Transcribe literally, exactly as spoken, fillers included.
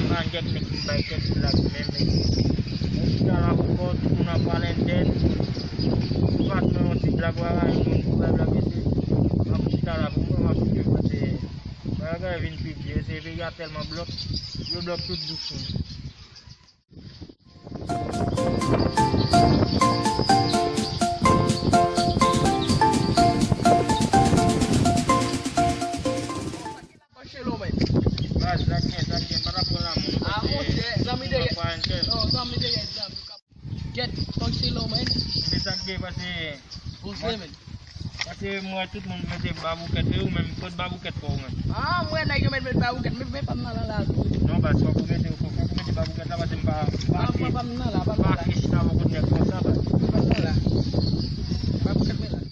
Pa gen nèg ki bay kèk blag menm. Mwen chita la pou kò, tout moun ap pale tèt. Ou pa t nan yon ti blag, w a rayi moun pou bay blag isi. Mwen chita la pou mwen, m ap chita pase. Bagay vin pi dye, se peyi a tèlman blòk, yo blòk tout bouch moun. Baz, sa k gen, sa k gen, pa t ap pran lanmou, non, ah, monchè, zanmi dèyè. Non, zanmi dèyè, zanmi. Gèt, fòk se lò, man. Men sa k gen, pase, bon, se, men. Pase m wè tout moun mete baboukèt, e ou menm, kot baboukèt pa w, man? Ah, m wè nèg yo met, met baboukèt, men, men pa m nan la, la. Non, baz, fòk ou mete, fòk, fòk ou mete baboukèt la, pase m pa, m pa, ah, m pa m nan la, pa m nan la. M pa fè chita bò kot nèg konsa, baz. M pa m nan la. Baboukèt, men la.